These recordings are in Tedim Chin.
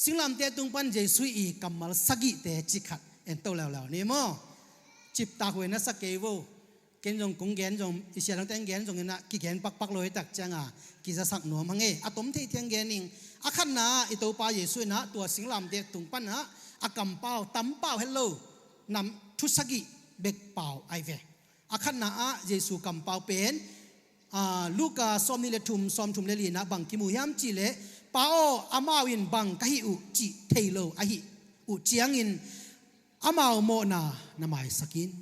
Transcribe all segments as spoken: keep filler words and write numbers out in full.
Singlamteh tung pan Jesu i kammal sagihte cih khat en to leuleu ni maw? Ciptak huai na sa kei vo. Ken zong kong gen zong, i sia dangte in gen zong inah kigen pakpak lo hi tak cianga kizasak nuam hang e. A tom thei thiang gen ing. A khatna ah i Topa Jesu inah tua singlamteh tung panah a kampau, tampau het lo nam thu sagih bek pau ai ve. A khatna ah Jesu kampau pen, aa, Luka sawmnih le thum, sawmthum le linah bang kimu hiam cihleh, Pa aw, amau in bang ka hih uh cih thei lo ahih uh ciangin amau mawhna na maisak in.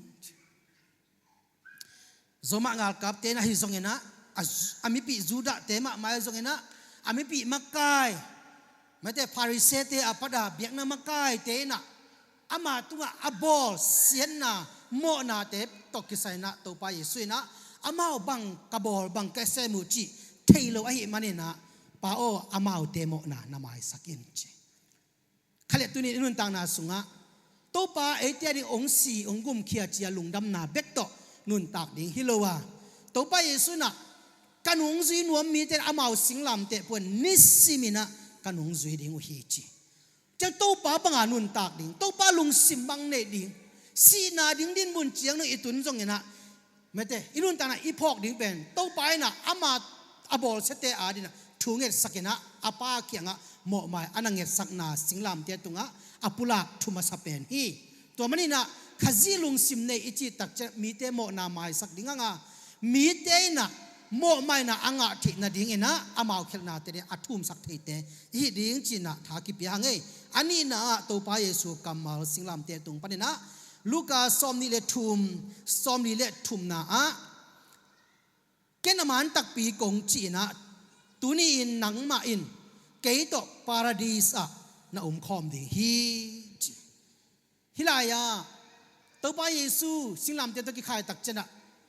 Roma galkapte in ahi zonginah, a, a mipih Judahte mahmah ahi zonginah, a mipih makai, mate Pharisee-te a pat a biakna makaite inah ama tungah a bawl siatna mawhnate tawh kisai inah Topa Jesu inah amau bang ka bawl, bang ka sem uh cih thei lo ahih maninah, Pa aw, amaute mawhna na maisak in ci. Khalet tunin i nuntakna sungah Topa eite a ding hong si, hong gumkhia ci-a lungdamna bek tawh nuntak ding hi lo a, Topa Jesu inah ka nungzui nuam mite in amau singlamteh puan nisiminah ka nungzui ding uh hi ci. Ciang Topa banga nuntak ding, Topa lungsim bang neih ding, sihna ding dinmun ciang nung i tun zonginah, mate, i nuntakna i phawk ding pen Topa inah ama a bawlsiate adinah thu ngetsak inah a Pa kiangah mawhmai a na ngetsakna singlamteh tungah a pulak thu masa pen hi. Tua maninah Khazih lungsim nei i cih tak ciang mite mawhna maisak ding hanga, mite inah mawhmaina a ngah theih nadinginah amau khialhnate ding a thumsak theite i hih ding cinah tha kipia hang ei. A nihna ah Topa Jesu kammal singlamteh tung paninah Luka sawmnih le thum, sawmli le thumna ah, ken a man takpi kong ci inah, tuni-in nangmah in kei tawh Paradis ah na omkhawm ding hi ci. Hih lai-ah Topa Jesu singlamteh tawh kikhai tak cianah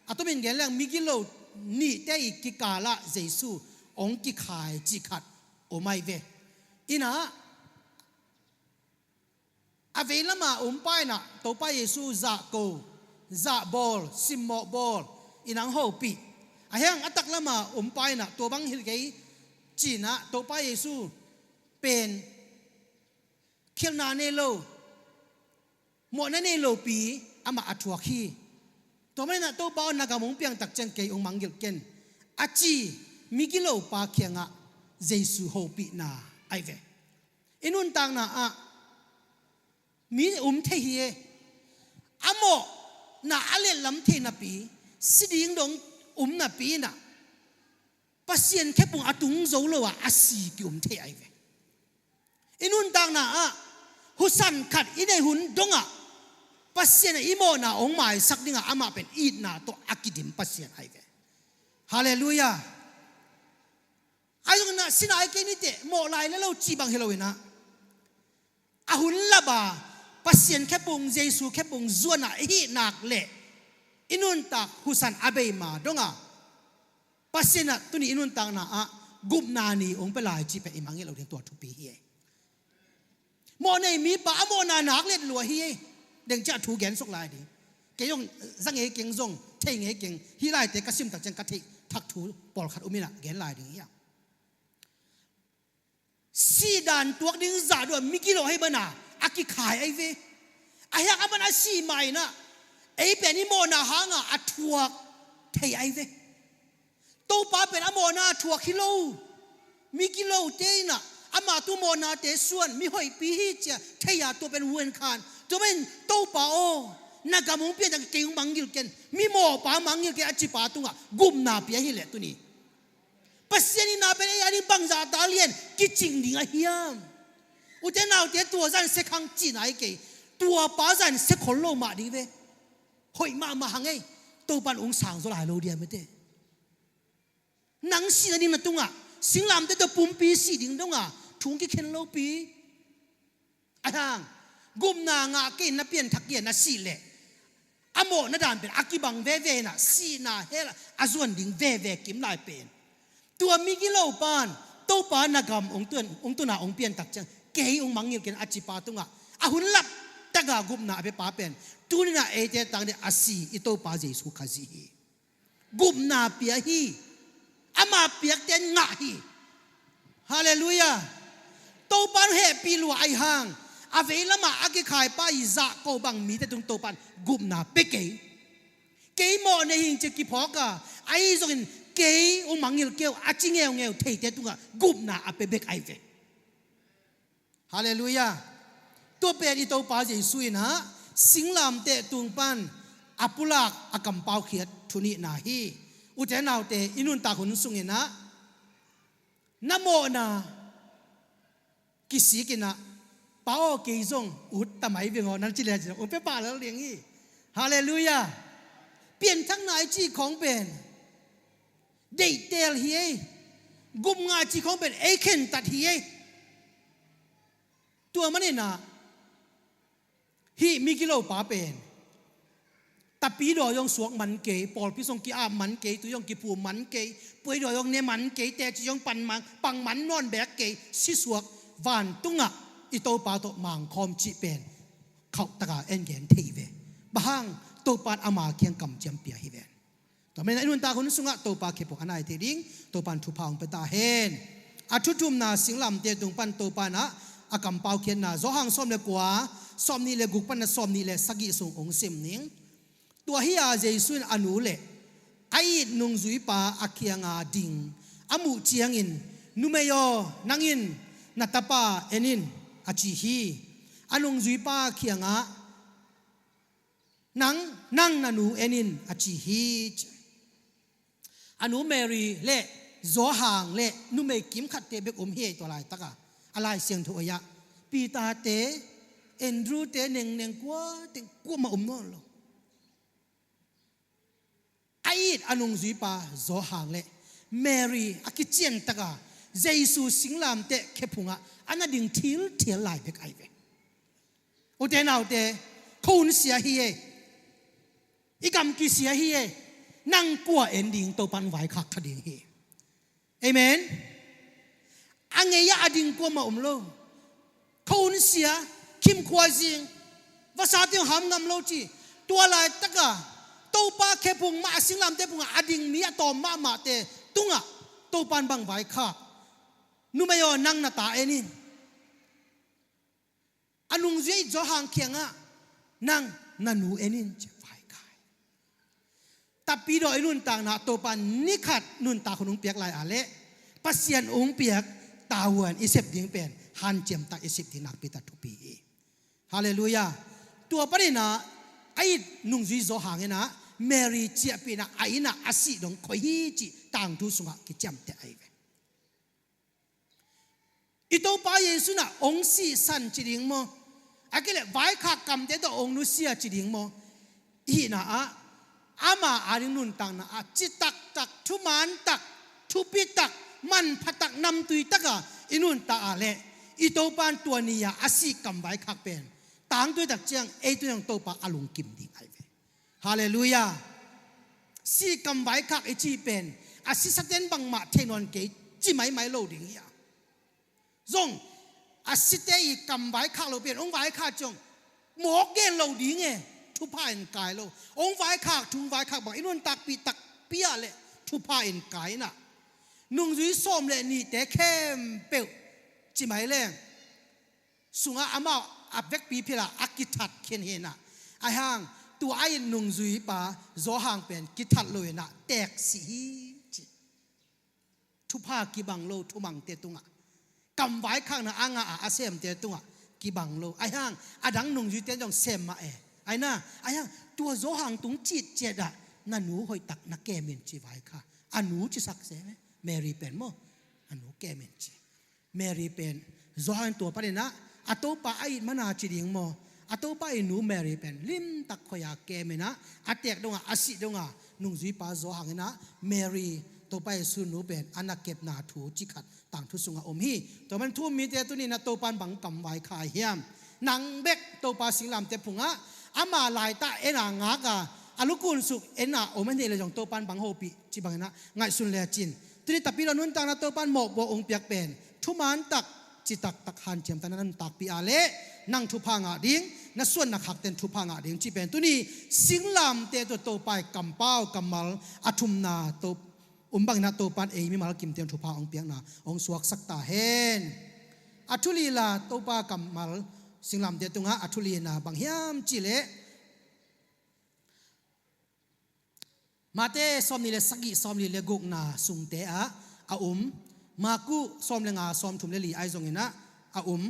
a tomin gen leng migilo nihte i kikalah Jesu hong kikhai cih khat om ai ve. Inah a vei lama om pa inah Topa Jesu zahko, zahbawl, simmawh bawl inah hong hopih. A hiang a tak lama om pa inah tua bang hilh kei cinah Topa Jesu pen khialhna nei lo, mawhna nei lopi amah a thuak hi. Tua maninah Topa aw, na gam hong piang tak ciang kei hong mangngilh ken a ci migilopa kiangah Jesu hopihna ai ve. I nuntakna ah mi um thei hi e. A mawhna a letlam thei napi, si ding dong um napi inah Pasian khepung a tung zo lo a, a si ki-um thei ai ve. I nuntakna ah husan khat i neih hun dongah Pasian a i mawhna hong maisak dingah amah pen itna tawh a kidim Pasian ai ve. Halleluiah. Ahi zongin ah sinai kei niteh mawh lai le lo ci bang hi lo inah, a hun lap a Pasian khepung, Jesu khepung zuan a i hih nak leh i nuntak husan a bei ma dong a, Pasian ah tuni i nuntakna ah gupna ni hong pia lai cih pen i mangngilh loh ding tua thupi hi ei. Mawh nei mipa a mawhna nak let lua hi ei. Deng ciah thu gen suk lai ding. Kei zong za ngei keng, zong thei ngei keng. Hih laite ka sim tak ciang ka theih thak thu pawlkhat um inah gen lai ding hi a. Sih dan tuak ding zah dua migilo hei bana a kikhai ai ve. A hiang a man a sih ma inah ei pen i mawhna hanga a thuak thei ai ve. Topa pen a mawhna a thuak hi lo. Migilote inah ama tu mawhnate suan, mi hoihpi hi cia thei a, tua pen vuan khan. Tua pen Topa aw, na gam hong pian tak kei hong mangngilh ken, mi mawhpa mangngilh ken a cipa tungah gupna pia hi leh tuni Pasian itna pen ei a ding bangzah ta lian kicing ding a hiam? Ute naute, tua zan sia khang cihna hi kei. Tuapa zan sia khol lo mah ding ve. Hoih mahmah hang ei. Topan ung sang zaw lai lo dia mete. Nang sihna ding na tungah singlamteh tawh pumpi sih ding donga thu kikhen lopi. A hang gupna ngah kei na pianthak kei a na sih leh a mawhna dan pen a kibang veve inah sihna hell a zuan ding veve kim lai pen. Tua migilopan Topa na gam hong tun, hong tuna hong piantak ciang kei hong mangngilh ken a cipa tungah a hun lap taka gupna a piapa pen tuninah eite tang ding a si i Topa Jesu Khazih hi. Gupna pia hi. Ama piakte in ngah hi. Halleluiah. Topa in heh pi lua ahi hang, a veilamah a kikhaipa i zahko bang mite tung Topan gupna pia kei. Kei mawh nei hing ci kiphawk a, ahi zongin kei u mangngilh kei uh a ci ngeungeu theite tungah gupna a pia bek ahi ve. Halleluiah. Tua pen i Topa Jesu in ah singlamteh tung pan a pulak a kampaukhiat thu nihna hi. Ute naute, i nuntak hun sungin ah na mawhna kisik in ah, "Pa aw, kei zong ut ta mai veng aw," nan ci le ci zong ut pia pah lel ding hi. Halleluiah. Pianthakna i cih khawng pen deihtel hi ei. Gupna i cih khawng pen ei khentat hi ei. Tua manin ah hih migilopa pen tapidaw zong suak man kei, pawlpi zong ki-ap man kei, tui zong kiphum man kei, puidaw zong ne man kei, teci zong pan man, pang man nawn beek kei, sisuak, vantungah i Topa tawh mangkhawm cih pen khauhtaka en gen thei ve. Bang hang? Topan ama kiang kamciam pia hi ven. Tua manin ah i nuntak hun sungah Topa khephung a nai thei ding Topan thupha hong pia ta hen. A thuthumna, singlamteh tung pan Topan ah a kampaukhiatna, Johan sawm le kua, sawmnih le guk pan a sawmnih le sagih sung hong sim ning. Tua hi-a Jesu in a nu le a it nungzuipa a kianga ding a muh ciangin, "Numei aw, nang in na tapa en in," a ci hi. A nungzuipa kiangah, "Nang, nang na nu en in," a ci hi, ci. A nu Mary le Johan le numei kimkhatte bek om hi ei tua laitaka. A Lai Siangtho ah Peter-te, Andrew-te, nengneng kua teng kuamah om nawn lo. A it a nungzuipa Johan le Mary a kiciantaka Jesu singlamteh khephungah a na ding thilthial lai bek ahi ve. Ute naute, khuhun sia hi e. I gam kisia hi e. Nang kua en ding? Topan vaikhak kha ding hi. Amen. A ngei-ah a ding kuamah om lo. Khuhun sia, khimkhua zing, vasate ham ngam lo ci. Tua laitaka Topa khephung mah, a singlamteh phungah a ding mi a tawm mahmahte tungah Topan bang vaikhak? "Numei aw, nang na ta en in." A nungzui a it Johan kiangah, "Nang na nu en in," ci vaikhak. Tapidaw i nuntakna Topa nikhat nuntak hun hong piak lai-a leh Pasian hong piak tavuan i sep ding pen hanciam tak i sep ding nakpi tak thupi hi. Halleluiah. Tua panin ah a it nungzui Johan in ah Mary ciahpih in ah a inn ah a sih dong khoi hi cih tangthu sungah kiciamteh ahi ve. I Topa Jesu in ah hong sihsan ci ding maw? A kei leh vaikhak kamte tawh hong nusia ci ding maw? I hihna ah ama a ding nuntakna ah citaktak, thumantak, thupitak, manphatak, namtuitaka i nuntak ah leh i Topa in tua ni-a a sih kam vaikhak pen tangthu tak ciang ei tungah Topa a lungkim ding ahi ve. Halleluiah. Sih kam vaikhak i cih pen a sisate'n bangmah thei nawn kei ci maimai lo ding hi a. Zong a site i kam vaikhak lo pen hong vaikhak ciang mawk gen lo ding e. Thupha in kai lo. Hong vaikhak, thu hong vaikhak bang i nuntakpih takpi ah leh thupha in kai in ah nungzui sawm le nihte khempeuh ci mai leng sungah amau a vekpi phel ah a kithat khin hi in ah. Ahi hang tua a it nungzuipa Johan pen kithat lo in ah teeksi hi ci. Thupha kibang lo thumangte tungah, kam vaikhakna a ngah a a semte tungah kibang lo. Ahi hang a dang nungzuite zong sem mah e. Ahi na, ahi hang tua Johan tung citciat ah na nu hoihtak na kem in ci vaikhak. A nu cisak sem e. Mary pen maw, a nu kem in ci. Mary pen Johan tua panin ah a Topa a it man a ci ding maw? A Topa i nu Mary pen limtak khoi a kem in ah a teek dongah a sih dongah nungzuipa Johan in ah Mary Topa Jesu nu pen a na kepna thu ci khat tangthu sungah om hi. Tua man thu-um mite tuni in ah Topa in bang kam vaikhak hiam? Nang bek Topa singlamteh phungah ama laitak en a ngak a, a lukunsuk en a om a nih leh zong Topa in bang hopih ci bangin ah ngaihsun lecin. Tuni tapidaw nuntakna Topa in mawhpuak hong piak pen thumantak, citaktak, hanciamtak na nuntakpih a leh nang thupha ngah ding, na suan na khakte'n thupha ngah ding cih pen tuni singlamteh tawh Topa i kampau kammal a thumna to, um bangin ah Topa in ei mimal kimte'n thupha hong piakna hong suaksak ta hen. A thu lina Topa kammal singlamteh tungah a thu lina bang hiam cihleh, Mate sawmnih le sagih, sawmnih le gukna sungte ah a um. Maku sawm le nga, sawmthum le li ahi zongin ah a um.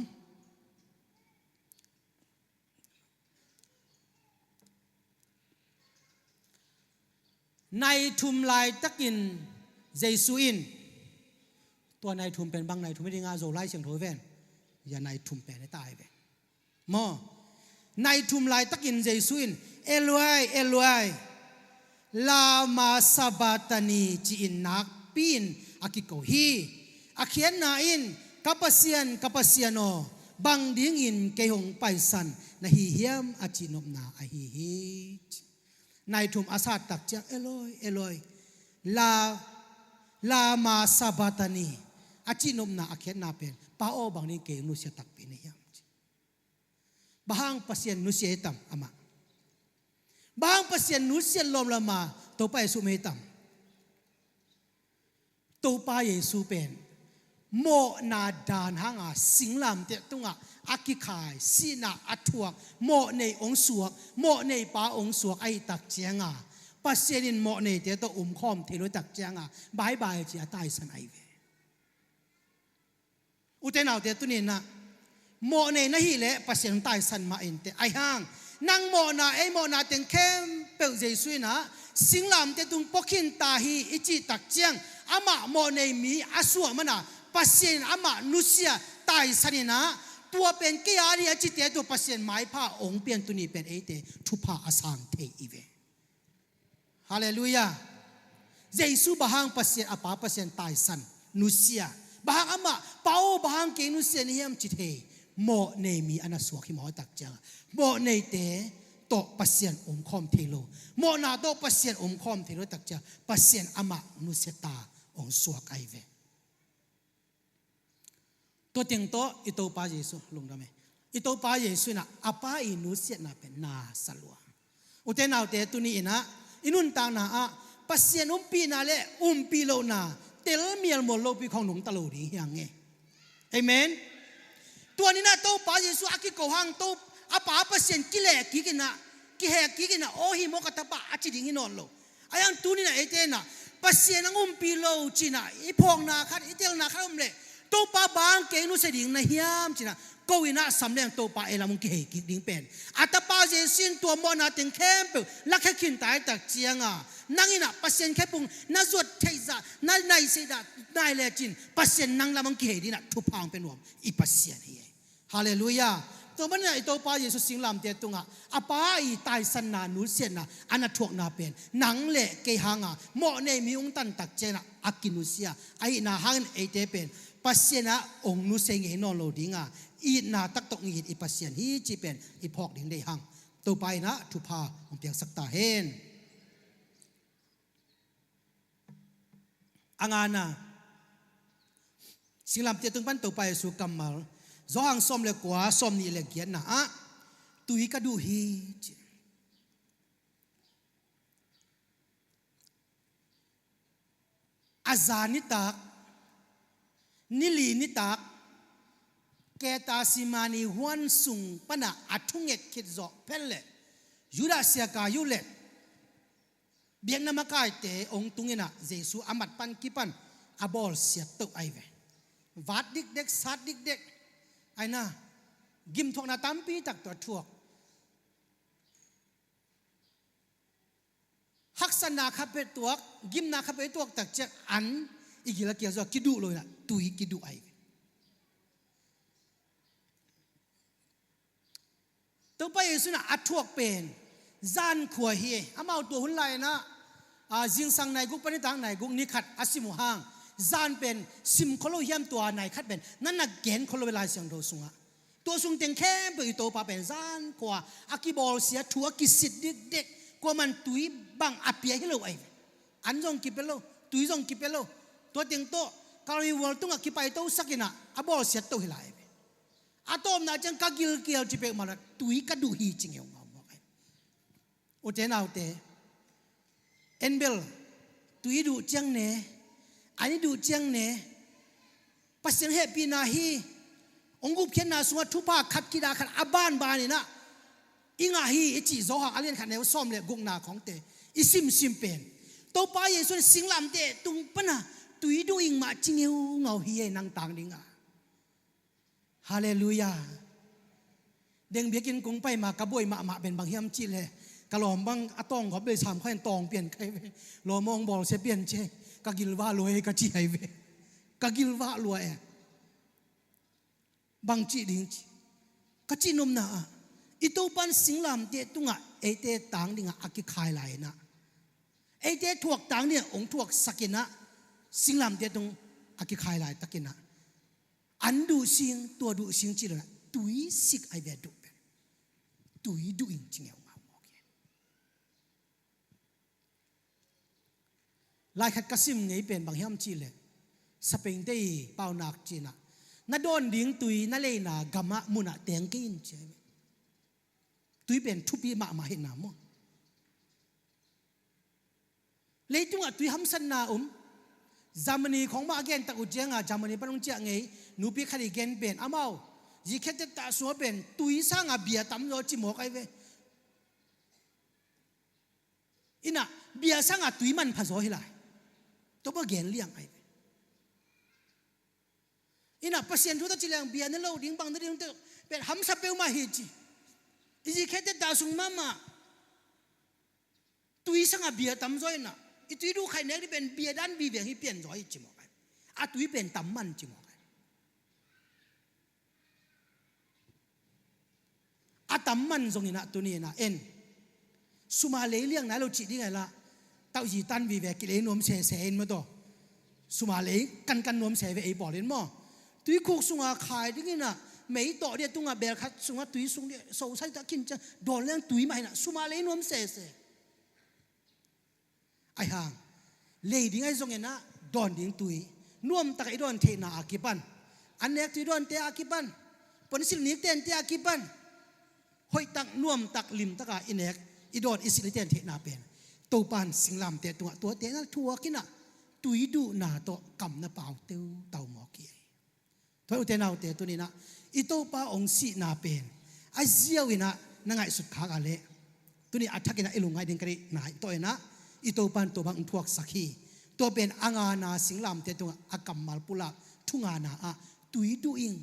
Nai thum laitakin Jesu in, tua nai thum pen bang nai thum hi dinga Zolai Siangtho hi ven. Ya nai thum pen hi ta hi ven. Maw, nai thum laitakin Jesu in, "Eloi, Eloi, lama sabachthani?" ci-in nakpi-in a kiko hi. A khiatna in, "Ka Pasian, ka Pasian aw, bang dingin kei hong paisan na hi hiam?" a cihnopna ahi hi. Nai thum a sat tak ciang, "Eloi, Eloi, la, lama sabachthani?" a cihnopna a khiatna pen, "Pa aw, bang dingin kei hong nusia takpi na hiam?" Bang hang Pasian nusia i tam amah? Bang hang Pasian nusia lawm lama Topa Jesu mei tam? Topa Jesu pen mawhna dan hanga singlamteh tungah a kikhai, sihna a thuak, mawhnei hong suak, mawhnei pa hong suak ahi tak cianga, Pasian in mawhneite tawh umkhawm thei lo tak cianga, bye bye ci a taisan ahi ve. Ute naute, tuni-in ah mawhnei na hih leh Pasian taisan mah inteh. Ahi hang nang mawhna, ei mawhna teng khempeuh Jesu in ah singlamteh tung pua khin ta hi i cih tak ciang, amah mawhnei mi a suah mana Pasian in amah nusia taisan in ah, tua pen kei a ding a cite tua Pasian maipha hong pian tuni pen eite thupha a sang thei i ve. Halleluiah. Jesu bang hang Pasian, a Pa Pasian taisan, nusia? Bang hang amah, "Pa aw, bang hang kei nusia na hiam?" ci thei? Mawhnei mi a na suak hi mawk tak ciang, mawhneite tawh Pasian omkhawm thei lo, mawhna tawh Pasian omkhawm thei lo tak ciang, Pasian amah nusia ta hong suak ahi ve. Tua teng tawh i Topa Jesu, lungdam e, i Topa Jesu in ah a Pa i nusiatna pen na sa lua. Ute naute, tuni-in ah i nuntakna ah Pasian umpihna le umpih lohna tel mialmual lopi khong nungta lo ding hi hang e. Amen. Tua ni-in ah Topa Jesu a kiko hang, to, a Pa Pasian kileh kik in ah, kihek kik in ah, "Aw, hi maw ka tapa," a ci ding hi nawn lo. Ahi hang tuni-in ah eite in ah Pasian hong umpih lo ci-in ah i phawkna khat, i telna khat om leh, "Topa, bang hang kei nusia ding na hiam?" ci-in ah ko in ah, sam leng Topa ei lam hong kihei kik ding pen, a Tapa Jesu in tua mawhna teng khempeuh lakhia khin ta hi tak cianga, nang in ah Pasian khephung na zuat theih zah, na nai theih zah nai lecin, Pasian nang lam hong kihei ding in ah thupha hong pia nuam i Pasian hi e. Halleluiah. Tua manin ah i Topa Jesu singlamteh tungah a Pa i taisanna, nusiatna, a na thuakna pen nang le kei hanga mawhnei mi hong tan tak ciangin ah a kinusia ahihna hangin eite pen Pasian ah hong nusia ngei nawn lo dinga, itna taktak ngit i Pasian hi cih pen i phawk ding deih hang. Topa in ah thupha hong piaksak ta hen. A ngana, singlamteh tung pan Topa Jesu kammal, Johan sawm le kua, sawmnih le giatna ah, "Tui ka duh hi," ci. A za nitak, ni li nitak, Gethsemane huan sung panah a thungek khit zawh phet leh Judas Iskariot le biakna makaite hong tung in ah Jesu a mat pan kipan a bawlsiat toh ahi ve. Vat dikdek, sat dikdek, ahi na, gimthuakna tampi tak tawh a thuak. Haksatna khat peuh tuak, gimna khat peuh i tuak tak ciang an i gil a kial zawh, kiduh lo in ah tui kiduh ahi ve. Topa Jesu in ah a thuak pen zan khua hi. Amau tua hun lai-in ah, a, zingsang nai guk pan nitak nai guk ni khat a sim uh hang, zan pen sim khol lo hiam, tua nai khat pen na na gen khol lo ve Lai Siangtho sungah. Tua sung teng khempeuh i Topa pen zan khua a kibawlsia, thu a kisit dikdek, kuaman tui bang a pia hi lo ahi ve. An zong kipia lo, tui zong kipia lo. Tua teng tawh Kalvari hual tungah kipaitosak in ah a bawlsiat toh hi lai ahi ve. A tawpna ciang ka gilkial ci peuhmah lo, tui ka duh hi ci ngeungau mawk ahi. Ute naute, en bel, tui i duh ciang ne, an i duh ciang ne, Pasian hehpihna hi, Hong gupkhiatna sungah thupha khat kidah khat a banbanin ah i ngah hi i cih Johan a lian khat neu sawm le gukna khawngte i simsim pen Topa Jesu in singlamteh tung pana tui duh ing mah ci ngeungau hi ei nang tang dingah. Halleluiah. Deng biakinn kong pai ma ka buai mahmah pen bang hiam cih leh ka lawm bang a tawng gawp bei sam kha in tawng pian kha hi ve. Lawm hong bawlsia pian ci ei. Ka gilvah lua ei ka ci hi ve. Ka gilvah lua ei. Bang cih ding ci ka cih nopna ah i Topa in singlamteh tungah eite tang dingah a kikhai lai inah eite thuak tang dingah hong thuaksak inah singlamteh tung a kikhai laitakinah an duh sing tua duh sing cih lo inah tui sik ai ve duh pen tui duh ing ci ngeungau mawk hi. Lai khat ka sim ngei pen bang hiam cih leh Spain te i paunak cinah na dawn ding tui na leina gamah munah teng kei in ci. Tui pen thupi mahmah hina maw? Leitungah tui hamsatna um. Germany khawng mah a gen tak uh cianga Germany pan hong ciah ngei nupi khat i gen pen amau zikhiat teta sua pen tui sanga bia tamzaw ci mawk ai ve. Inah bia sanga tui manpha zaw hi lai. Tua pa gen liang ai ve. Inah Pasian thu ta ci liang bia ne lo ding bang ne ding te pen hamsa peuhmah hi ci. I zikhiat teta sung mahmah tui sanga bia tamzaw inah i tui duh khaih nek dih pen bia dan bi veng hi pian zaw hi ci mawk ai. A tui pen tam man ci mawk ai. A tam man zong inah tuni inah en suma lei liang nai lo cih ding ai lah tauhzi tan vive kilei nuam sese in maw taw. Suma lei kankan nuam se ve ei pawl in maw? Tuikhuk sunga khai ding inah mei tawh dih a tungah bel khat sungah tui sung dih sosai tah khin cia dawn leng tui mah inah suma lei nuam sese. Ai hang lei ding ai zong inah dawn ding tui nuamtak i dawn theihna a kipan an nek tui dawnte a kipan ponsil nik tente a kipan hoihtak nuamtak limtaka i nek i dawn i silh i ten theihna pen Topan singlamteh tungah tuate na thuak inah tui duhna tawh kam na pau teutau mawk hi. Tua ute naute tuninah i Topa hong sihna pen a ziau inah na ngaihsut khak a leh tuni a thakinah i lungngaih ding ka deihna tawh inah i Topa in tua bang hong thuaksak hi. Tua pen a ngana singlamteh tungah a kammal pulak thungana ah tui duh ing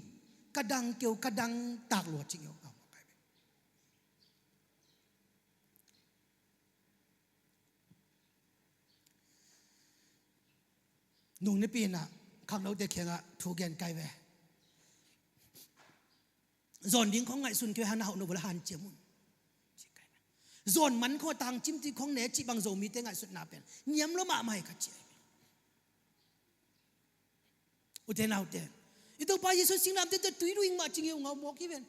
ka dang keu ka dang tak lua cing io. Nung nipi inah khangnote khiangah thu gen kai ve. Zawn ding khong ngaihsun kei hana hauh no vula hanciam un. Zawn man khong tangcim ti khong ne cih bang Zomite ngaihsutna pen niam lo mahmah hi ka ci. Ute naute i Topa Jesu singlamteh tui duh ing mah ci ngeungau mawk hi ven.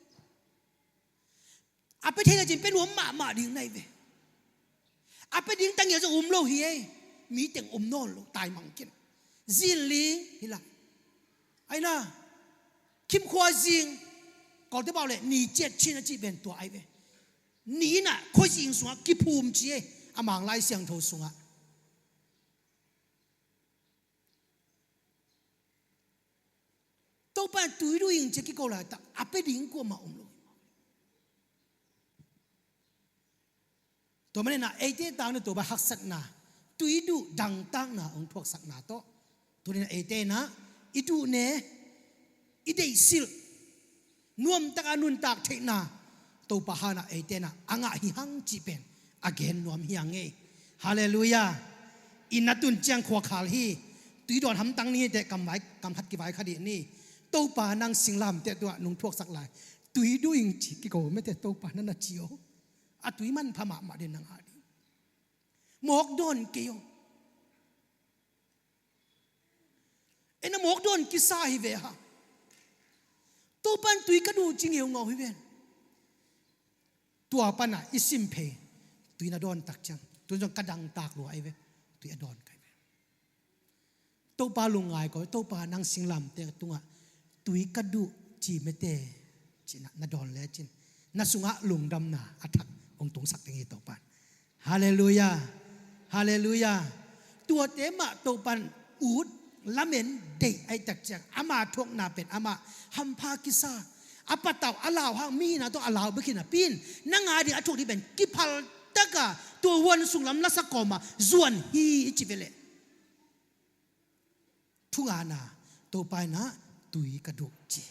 A pe theih lecin pe nuam mahmah ding nai ve. A pe ding tangia zong um lo hi ei. Mi teng um nawn lo taimang kin zin ling hi la. Aina khimkhua zing kawlte bau le ni ciat chin a cih ven tua ai ve. Ni inah khuazing sungah kiphum ci ei. A Mang Lai Siangtho sungah Topa in tui duh ing ci a kiko laitak a pe ding kuamah um lo. Tua maninah eite tangna tua bang haksatna tui duh dangtakna hong thuaksakna tawh tuninah eite inah i duh ne i deihsilh nuamtaka nuntak theihna Topa hanah eite inah a ngah hi hang cih pen a gen nuam hi hang ei. Halleluiah. I na tun ciang khuakhal hi. Tui dawn hamtang ni hi teh kam vai kam khat kivai kha dih ni. Topa nang singlamteh tungah nung thuaksak lai tui duh ing ci kiko mete Topa na na ci aw. A tui manpha mahmah ding nang a ding mawk dawn kei aw. Ena mawk dawn kisa hi ve ha. Topan tui ka duh ci ngeungau hi ven. Tua pana i sim phei tui na dawn tak ciang tun zong ka dangtak lua ai ve. Tui a dawn kai ve. Topa lungngai ko Topa nang singlamteh tungah tui ka duh ci mete. Cinah na dawn lecin na sungah lungdamna a thak hong tungsak ding hi Topan. Halleluiah. Halleluiah. Tuate mah Topan ut lamen deih ahih tak ciang ama thuakna pen amah hampha kisa, a patauh a lau hang mihingna tawh a lau bek hi napi in, nang a ding a thuak ding pen kiphal taka tua huan sung lam lasak kawma zuan hi i ci ve leh. Thu ngana, Topa in ah tui ka duk ci.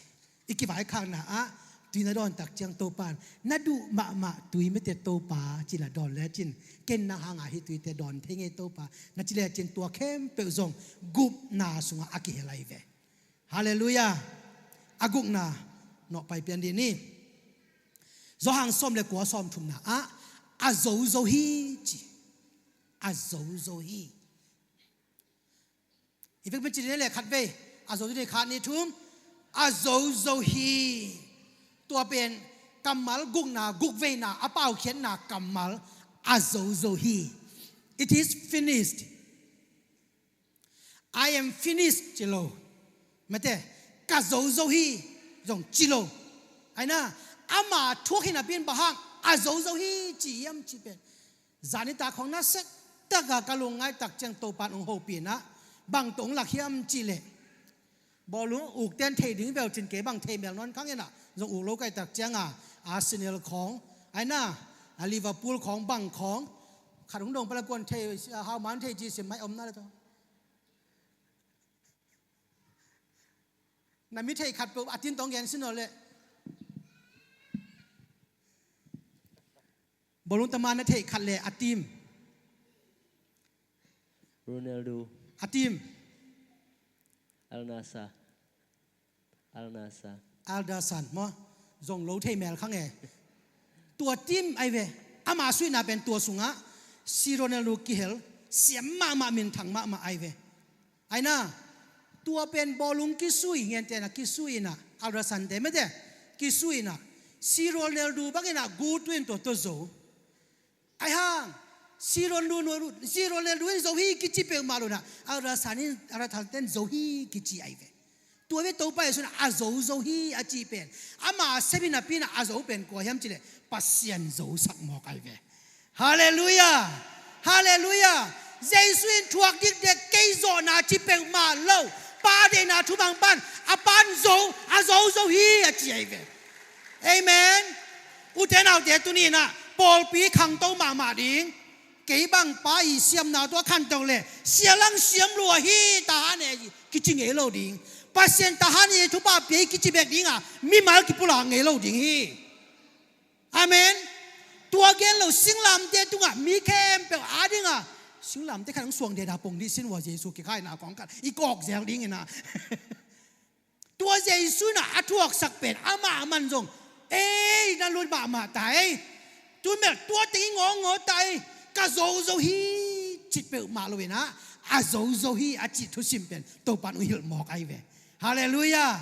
I kivaikhakna ah tui na dawn tak ciang Topa in, na duh mahmah tui mete Topa ci la dawn lecin, ken nang hanga hih tuite dawn thei ngei Topa na ci lecin, tua khempeuh zong gupna sungah a kihel ahi ve. Halleluiah. A gukna nawh pai pian dih ni. Johan sawm le kua, sawm thumna ah a zozo hi ci. A zozo hi. I vekpi ci dih ni le khat vei. A zozo hi, khat nih thum. A zozo hi. Tua pen kammal gukna, gukveina a paukhiatna kammal, a zozo hi. It is finished. I am finished ci lo. Mate, ka zozo hi zong ci lo. Aina, ama thuak hi napi in bang hang a zozo hi ci hiam cih pen, zanitak khawng nasia taka ka lungngaih tak ciang Topa in hong hopih in ah, bang tawh hong lak hiam cih leh, bawlung ukte'n thei ding veu cin, kei bang thei mel nawn kha ing ah, zong uk lo ka hih tak ciang a, Arsenal khawng, aina, a Liverpool khawng, bang khawng, khat hong dong pah leh kua'n thei, hau man thei ci sim mai om na le tawh. Na mi thei khat peuh a team tawh gen sin aw leh. Bawlung tama na thei khat le a team. Ronaldo. A team. Al Nassr. Al Nassr. Al Nassr maw? Zong lo thei mel kha ing e. Tua team ahi ve. Ama suihna pen tua sungah C Ronaldo kihel, siam mahmah, minthang mahmah ahi ve. Aina, tua pen bawlung kisui, ngente na kisui in ah, Al Nassr te mate, kisui in ah, C Ronaldo bang in ah gutu in tua tawh zo. Ahi hang, C Ronaldo, C Ronaldo in zo hi kici peuhmah lo in ah, Al Nassr in, Al Nassr te'n zo hi kici ahi ve. Tua ve Topa Jesu in a zozo hi a cih pen, ama sem hi napi in ah a zo pen kua hiam cih leh, Pasian zosak mawk ahi ve. Halleluiah. Halleluiah. Jesu in thuak dikdek, kei zawhna ci peuhmah lo, Pa deihna thuman pan, a Pa'n zo, a zozo hi a ci ahi ve. Amen. Ute naute, tuni in ah pawlpi khangto mahmah ding. Kei bang pa i siamna tawh a khanto leh, Sia Lang siam lua hi, tahan e kici ngei lo ding. Pasian tahan e, thupha pia hi kici bek ding a, mimal kipulak ngei lo ding hi. Amen. Tua gen lo, singlamteh tungah mi khempeuh a dingah, singlamteh khat hong suang deda pong dih sin ua, Jesu kikhaina kong khat i kawk zel ding in ah. Tua Jesu in ah a thuaksak pen amah man zong, ei, na lut mahmah ta ei. Tu mel tua teng i ngawngawng ta ei. Ka zozo hi cih peuhmah lo in ah, a zozo hi a cih thusim pen Topa in hong hilh mawk ahi ve. Halleluiah.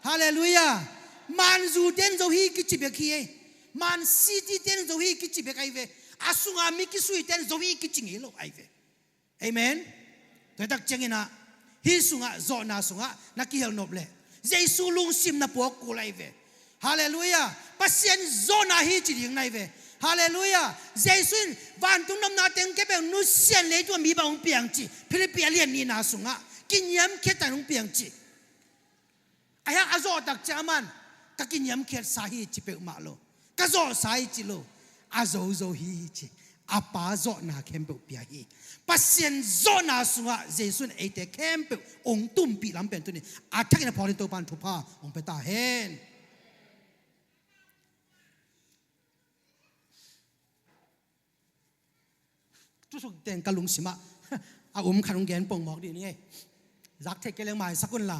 Halleluiah. Man U te'n zo hi kici bek hi ei. Man City te'n zo hi kici bek ahi ve. A sunga mi kisui te'n zo hi kici ngei lo ahi ve. Amen. Tua tak ciangin ah, hih sungah, zawhna sungah na kihel nop leh, Jesu lungsim na puak kul ahi ve. Halleluiah. Pasian zawhna hi ci ding na hi ve. Halleluiah. Jesu in vantung nopna teng kei bek nusia in, leitung ah mi bang hong piang ci, Philippi a lian nihna sungah, kiniamkhiat takin hong piang ci. Ahi hang a zawh tak ciang aman, ka kiniamkhiatsa hi ci peuhmah lo, ka zawhsa hi ci lo, a zozo hi ci. A Pa zawhna khempeuh pia hi. Pasian zawhna sungah Jesu in eite khempeuh hong tumpih lam pen tuni a thakin a phawk ding Topa in thupha hong pia ta hen. Tusuk teng ka lungsimah a um khat hong gen pongmawk dih ni ei. Zak theih kei leng maisak unla.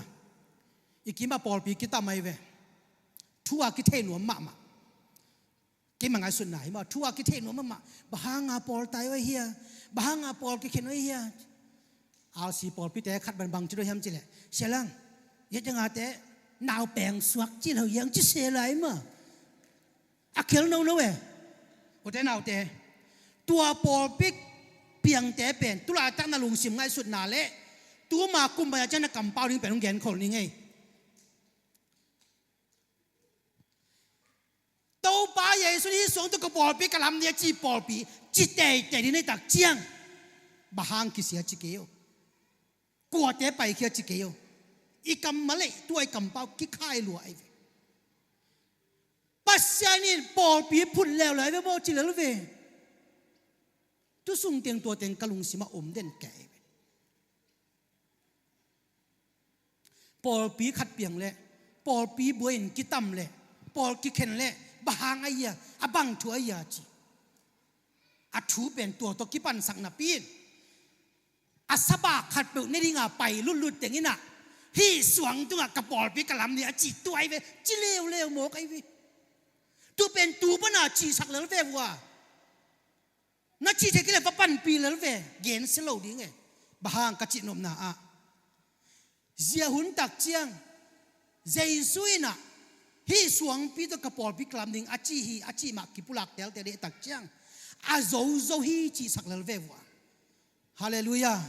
I kimah pawlpi kitam ahi ve. Thu a kithei nuam mahmah. Keimah ngaihsutna hi maw, thu a kithei nuam mahmah. Bang hanga pawl tai uh ahi hia? Bang hanga pawl kikhen uh ahi hia? R C pawlpite khat bangbang ci dua hiam cih leh, Sia Lang, i tengate naupeng suak ci lo hiang ci se lai maw. A khel nono e. Ute naute, tua pawlpi piangte pen tu laitak na lungsim ngaihsutna leh tuma kum pai a ciang na kampau ding pen hong genkhol ning ei. Topa Jesu in hih suang tawh ka pawlpi ka lam ni a ci pawlpi ci teitei ding na hih tak ciang, bang hang kisia ci kei uh. Kuate paikhia ci kei uh. I kammal le tua i kampau kikhai lua ahi ve. Pasian in pawlpi phut leuleu ve maw ci lel ve. Tu sung teng tua teng ka lungsimah om den kei ve. Pawlpi khat piang leh, pawlpi buai-in kitam leh, pawl kikhen leh, bang hang a hia, a bang thu a hia ci. A thu pen tua tawh kipansak napi in, a sabak khat peuh ne dinga pai lutlut teng in ah, hih suang tungah ka pawlpi ka lam ding a ci tua ahi ve, ci leuleu mawk ahi ve. Tu pen tu pana cisak lel ve vua. Na cih theih kei leh va panpih lel ve, gensia lo ding e. Bang hang ka cihnopna ah, zia hun tak ciang Jesu in ah hih suangpi tawh ka pawlpi ka lam ding a ci hi, a cih mah kipulak telte deh tak ciang a zozo hi cihsak lel ve vua. Halleluiah.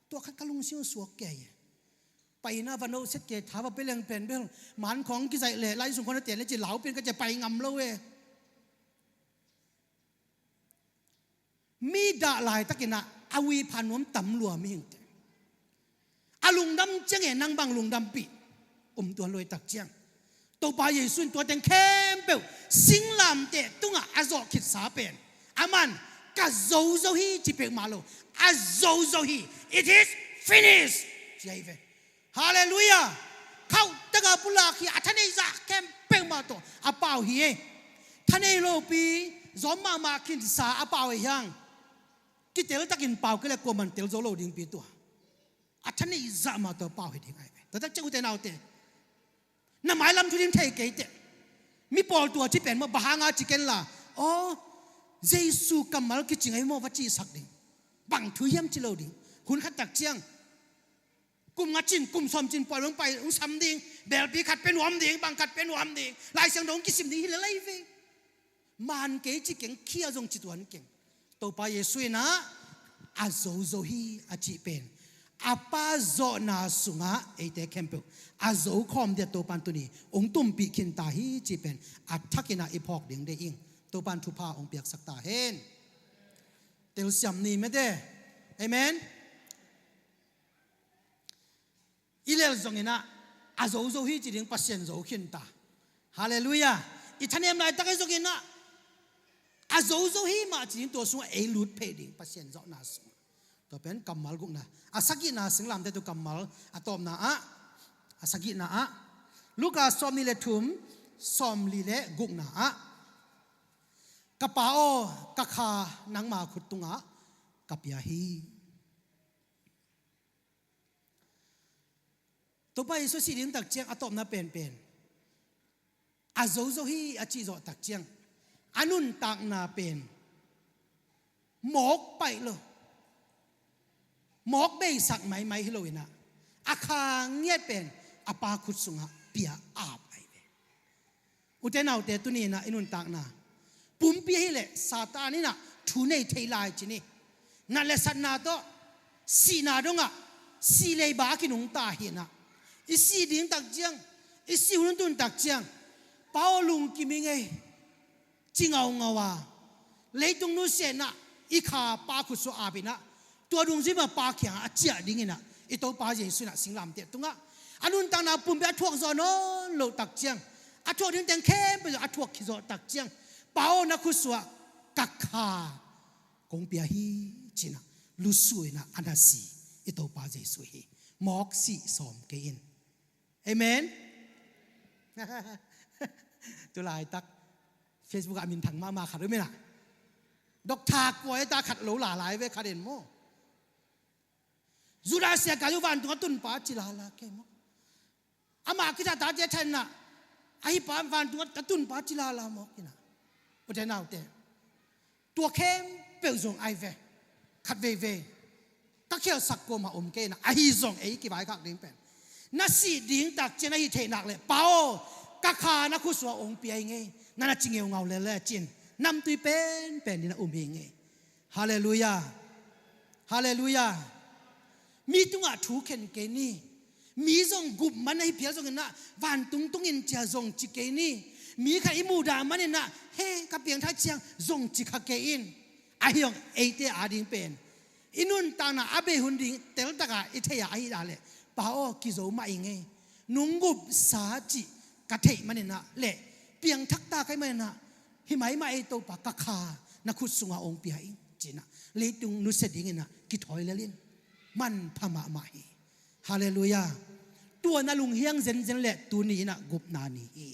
Tua khat ka lungsim suak kei e. Paina va no set kei, tha va pia leng pen bel man khawng kizaih leh, lai sung khawng na ten leh ci lau pen ka ci a pai ngam lo e. Mi dah laitakin ah a uipha nuam tam lua mihingte. A lungdam ciang e, nang bang lungdampih um tuan lua i tak ciang, Topa Jesu in tua teng khempeuh singlamteh tungah a zawh khitsa pen, aman ka zozo hi ci peuhmah lo, a zozo hi. It is finished, ci ahi ve. Halleluiah. Khauh taka pulak hi, a thanei zah khempeuh mah tawh a pau hi e. Thanei lopi, zawm mahmah khinsa a pau hi hang, kitel takin pau kei leh kuaman tel zo lo dingpi tua. A thanei zah mah tawh a pau hi ding ahi ve. Tua tak ciang ute naute, na mailam thu ding thei kei teh. Mi pawl tua ci pen maw, bang hanga ci ken la, aw, Jesu kammal kicing ahi maw va cihsak ding. Bang thu hiam ci lo ding. Hun khat tak ciang kum nga cin, kum sawm cin pawl hong pai hong sam ding, belpi khat pia nuam ding, bang khat pia nuam ding, Lai Siangtho hong kisim ding hi lel ahi ve. Man kei ci keng, khia zong ci tuan keng. Topa Jesu in ah a zozo hi a cih pen, a Pa zawhna sungah eite khempeuh a zo khawm ding a Topa in tuni hong tumpih khin ta hi cih pen a thakin ah i phawk ding deih ing. Topa in thupha hong piaksak ta hen. Telsiam ni mete. Amen. I lel zongin ah a zozo hi ci ding, Pasian zo khin ta. Halleluiah. I thanem laitak ahi zongin ah a zozo hi mah ci ding, tua sungah ei lut phei ding, Pasian zawhna sungah. Tua pen kammal gukna. A sagihna singlamteh tu kammal a tawpna ah, a sagihna ah, Luka sawmnih le thum, sawmli le gukna ah, ka Pa aw, ka kha nangma khut tungah ka pia hi. Topa Jesu sih ding tak ciang a tawpna penpen, a zozo hi a cih zawh tak ciang a nuntakna pen mawk paih lo, mawk beisak maimai hi lo in ah, a kha ngiat pen a Pa khut sungah pia ap ahi ve. Ute naute, tuni in ah i nuntakna pumpi ahih leh Satan in ah thu nei thei lai ci ni. Nat le satna tawh, sihna dongah, sih leiba a kinungta hi in ah, i sih ding tak ciang, i sih hun tun tak ciang, Pa aw, lungkim ing ei, ci ngaungau a, leitung nusia in ah i kha Pa khut sungah ap in ah, tua dungzui mah Pa kiangah a ciah ding in ah, i Topa Jesu in ah singlamteh tungah a nuntakna pumpi a thuak zawh nawn loh tak ciang, a thuak ding teng khempeuh a thuak khit zawh tak ciang, Pa aw, na khut sungah ka kha kong pia hi ci in ah, lusu in ah a na si i Topa Jesu hi. Mawk sih sawm kei in. Amen. Tu laitak Facebook ah a minthang mahmah khat om in ah, Doctor Kuai ta khat lo la lai ve khat in maw. Judas Iskariot vantung a tunpa ci lala kei maw. Amah kitahtate thanin ah, ahi pa vantung a tunpa ci lala mawk in ah. Ute naute, tua khempeuh zong ahi ve. Khat veivei ka khialhsak kuamah om kei in ah, ahi zong ei kivaikhak ding pen, na sih ding tak ciang na hih theih nak leh, Pa aw, ka kha na khut sungah ong pia ing ei, na na ci ngeungau lel le cin, namtui penpen in a um hi ing ei. Halleluiah. Halleluiah. Mi tungah thu khen kei ni. Mi zong gup man ahi phial zongin ah, vantung tungin cia zong ci kei ni. Mi khat i muhdah manin ah, he, ka piangthak ciang zong ci kha kei in. Ahi zong eite ading pen, I nuntakna a bei hun ding teltaka i thei a ahih dah leh, Pa aw, kizo mah ing ei, nong gupsa cih ka theih maninah leh piangthak ta ka hih maninah, himai mah ei Topa, ka kha na khut sungah ong pia ing, cinah leitung nusia dinginah kithawi lel in. Manpha mahmah hi. Halleluiah. Tua na lunghiang zenzen leh tuni inah gupna ni hi.